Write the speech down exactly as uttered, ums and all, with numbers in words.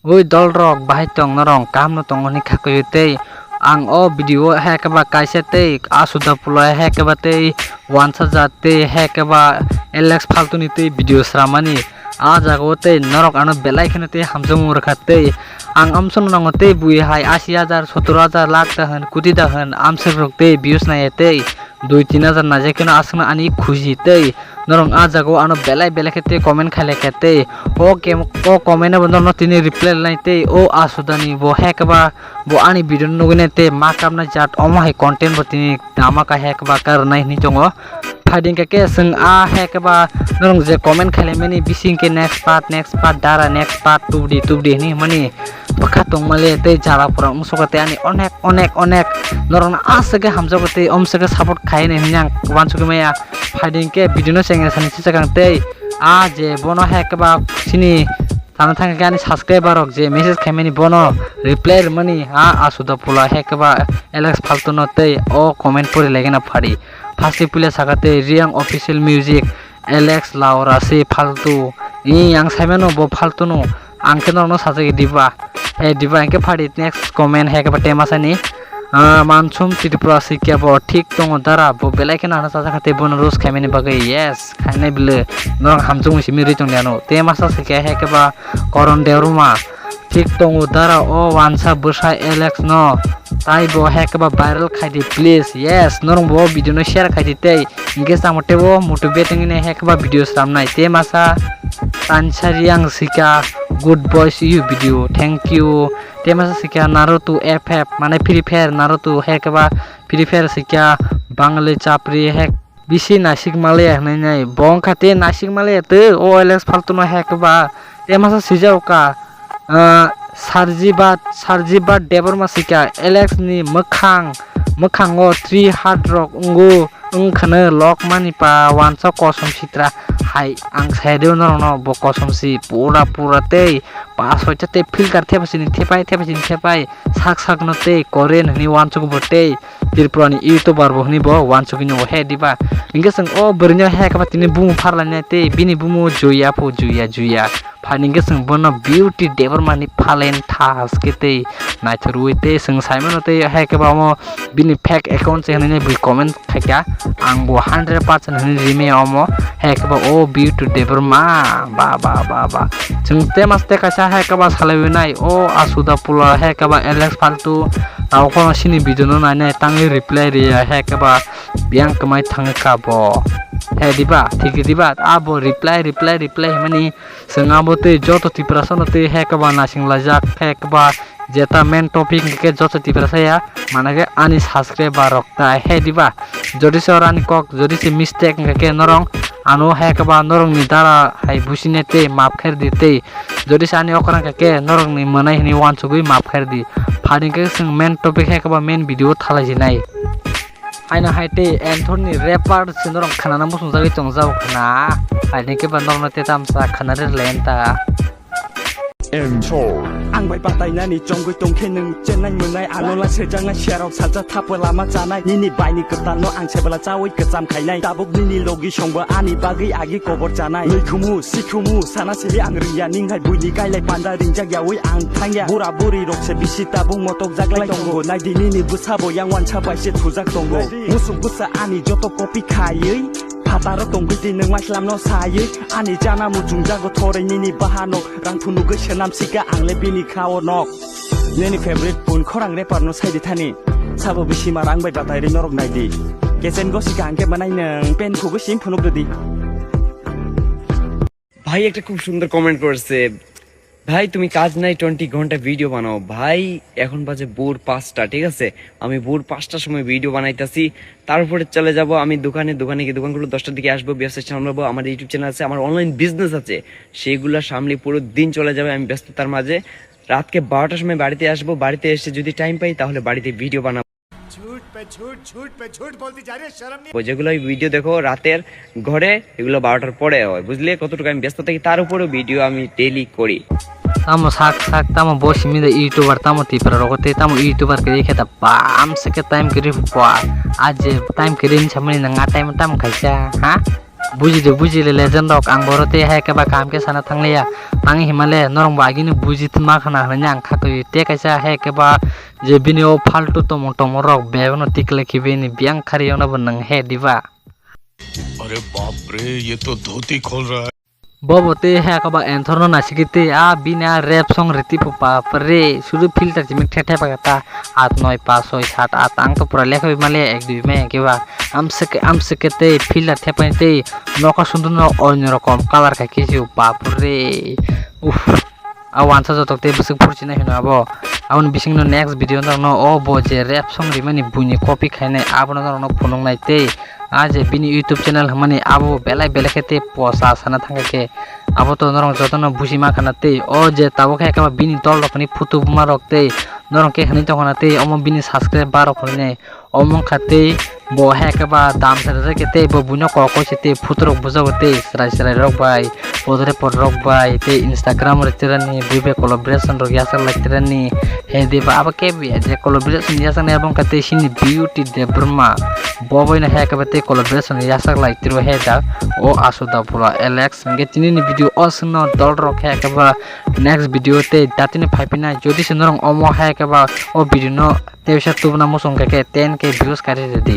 Oi dolrok, bahai tong norok, kaham no tongo hwnwi kha kaiwi tei ang o video o hai khe ba kaisa tei Asuda Pula hai khe ba tei Wansa Jat tei hai khe ba Alex Phaltuni tei video sramani. A jaga o tei norok ano belai kheno tei hamjakmung rwkha tei ang amsong nango tei bui hai asi hajar, sottor hajar, lakh da hwn, koti da hwn, amswk rok tei views naiya tei dui tin hajar naijak kheno aswkno ani khusi tei norok a jaga o ano belai belai khe tei comment khailai kha tei o kem-, o comment no bo norokno tini reply rwnai tei o Asudani bo hai khe ba bo ani video no nugwi nai tei ma kapnai jat omo hai content bo tini tama kha hai khe ba karwnai hwnwi tongo. Phaidi hwnkhe khe chwng a hai khe ba norok je comment khailai mani bising khe next part, next part, dara next part, tubudi tubudi hwnwi hwnmani bwkha tongmali tei jara pura wngsugo tei ani onek onek onek norokno aswk khe hamjakgo tei omswk khe support khainai hwnwi ang uansugwi maya. Phaidi hwnkhe video no chengya sani sichakang tei a je bono hai khe ba chini tamo thangkhe ani subscriber rok je message khaimani bono reply rwmani a Asuda Pula hai khe ba Alex Phaltuno tei o comment pori laigena phadi. First puila sakha tei Reang Official Music, Alex Laura se Phaltu. Ni ang saimano bo Phaltuno. Ang khe norokno sajagwi diba. He diba hwnkhe phadi next comment hai khe ba temasani. Ah, Mansum Tripura sikya bo thik tongo dara, bo belai kheno ano sajak kha tei bono roast khaimani bagwi. Yes, khainai bwle. Norok hamjakmung simi rwi tongdi ano. Temasa sikya hai khe ba Koron Devruma. Thik tongo dara o wansa bwsa Alex no. Tai bo hai khe ba viral khaidi please. Yes, norok bo video no share khaidi tei hwnkhe samo teibo motivating ni hai khe ba video sramnai. Temasa Tansari ang sika good boys you video. Thank you. Temasa sika Naruto F F mane Free Fire Naruto hai khe ba Free Fire sika Bangali chapri hai bisi nasik malaya hwnwi nai. Bo wngkha tei nasik malaya tei o Alex Phaltuno hai khe ba. Temasa sijao ka, ah, Sarjibat, Sarjibat Debbarma sika Alex ni mwkhang, mwkhango three heart rok wngo, wngkhano lok mani pa wansa kosom sitra hai ang sayadio norokno bo kosom si pura pura tei pa soita tei filter thepa sini thepai, thepa sini thepai sak sakno tei Korean hwnwi wansukgo bo tei Tripura ni YouTuber bo hwnwi bo wansugwi nukgo he diba. Hwnkhe chwng o bwrwino hai khe ba tini bumo pharlainai tei bini bumo Juya pho Juya Juya. Phaini hwnkhe chwng bono Beauty Debbarma ni phaleng thaske tei naithorwi tei chwng saimano tei hai khe ba omo bini fake account se hwnwi bui comment khaikha. Ang bo hundred percent hwnwi rimaya omo hai khe ba o Beauty Debbarma ba ba ba ba. Chwng tei mas tei kaisa hai khe ba salaiwi nai o Asuda Pula hai khe ba Alex Phaltu. Tabuk phano chini video no nainai tangwi reply riya hai khe ba biyang kwmai thangwi kha bo. He diba, thik diba, abo reply, reply, reply himani chwng abo tei joto Tiprasa no tei he khe ba nasing laijak, he khe ba jeta main topic hwnkhe joto Tiprasa ya, mane khe ani subscriber rok tai he diba. Jodi se oro ani kok, jodi se mistake hwnkhe khe norok ano he khe ba norok ni dara hai busi ne tei maaf kher di tei jodi se ani okra hwnkhe khe norok ni mwnai hwnwi wansugwi maaf kher di. Phani khe chwng main topic he khe ba main video thalai jinai. Haino hai tei Anthony rapper se norok khanana muchung jagwi tong jao khna. Haini khe ba norokno tei tamsa khanari le ta. Anthor. Ang bai batainani chongwi tongkhe nwng chennai mwnai ano la sejaknai serok salsa thapwi lama chanai nini baini kwtalno ang sebala chawi kwcham khainai tabuk nini logi songbo ani bagwi agi kobor chanai lwikhumu sikhumu sana sili ang rwngya ning hai buini kailai panda ringjak yawi ang thangya bura buri rok se bisi tabuk motok jaklai tongo naidi nini bwsabo yang wansa bai se thujak tongo musuk bwsa ani joto copy khaiwi phataro tongwi twi nwng maislamno saiwi ani jana muchungjago thorwi nini bahano rang phunugwi swnam sika ang le bini khao nok. Nini favorite pun khorang rapper no saidi thani. Sabo bisi ma rang bai batai ri norok nai di. Kesen go sika ang ke manai nang pen khugo sim phunuk di. ভাই একটা খুব সুন্দর কমেন্ট করেছে, "ভাই তুমি কাজ নাই টোয়েন্টি ঘন্টা ভিডিও বানাও।" ভাই এখন বাজে ভোর পাঁচটা, ঠিক আছে? আমি ভোর পাঁচটার সময় ভিডিও বানাইতেছি, তারপরে চলে যাব আমি দোকানে, দোকানে গিয়ে দোকানগুলো দশটার দিকে আসবো, ব্যবসা সামলাবো, আমার ইউটিউব চ্যানেল আছে, আমার অনলাইন বিজনেস আছে, সেইগুলো সামলে পুরো দিন চলে যাবে আমি ব্যস্ততার মাঝে। রাতকে বারোটার সময় বাড়িতে আসবো, বাড়িতে এসে যদি টাইম পাই তাহলে বাড়িতে ভিডিও বানাবো। झूठ पे झूठ, झूठ पे झूठ बोलती जा रही है, शर्म नहीं? যেগুলো ভিডিও দেখো রাতের ঘরে, এগুলো বারোটার পরে হয়, বুঝলে? কতটুকু আমি ব্যস্ত থাকি, তার উপরেও ভিডিও আমি ডেইলি করি। Tamo sak sak, tamo bo simi da YouTuber, tamo Tipra rogo tei tamo YouTuber khe khe da bam se khe time khe ri pua. A je time khe ri ni samani nang a time tam khaisa, ha? Buji de, buji le legend rok, ang boro tei hai khe ba kaham khe sana thang liya. Ang himale norok bo agini buji ma khana hinwi ang khatwi tei kaisa hai khe ba je bini o faltu tomong tomong rok bag no tikle khibi ni biyang khari ono bo nang he diba. अरे बाप रे, ये तो धोती खोल रहा है। Bobo tei hai khe ba enthor no naisiki tei a bini a rap song riti phu pa pre sudu filter chimik the the pa ta at noi pa soi sat at ang to pura lekha bi male ek dui mai ke ba am seke am seke tei filter the pa tei noka sundu no onyo rokom color khai khe si pa pre. Uff. A wansa jotok tei bwswk phurchina hino abo. Aboni bisingno next video norokno o bo je rap song rimani buini copy khainai abono norokno phunuknai tei a je bini YouTube channel hwnmani abo belai belai khe tei posa sana thangkha khe abo to norok jotono buji ma khana tei o je tabuk khe khe bini dol rokni photo buma rok tei norok khe hwnwi tongkhana tei omo bini subscriber rok hwnwi Omo wngkha tei bo hai khe ba dam se rijak khe tei bo buino kok koi se tei photo rok bujago tei chwrai chwrai rok bai podre pod rok bai tei Instagram rok tirani bui bai collaboration rok yachak lai tirani he de ba abo khe bi je collaboration yachak nai abo wngkha tei sini Beauty Debbarma bo bai no hai khe ba tei collaboration yachak lai tiro he da o Asu da pura Alex hingke tini ni video o sino dol rok hai khe ba next video tei datini phai phinai jodi se norok omo hai khe ba o video no Tei bisa tubuna muchung khe khe ten K views kari rwdi.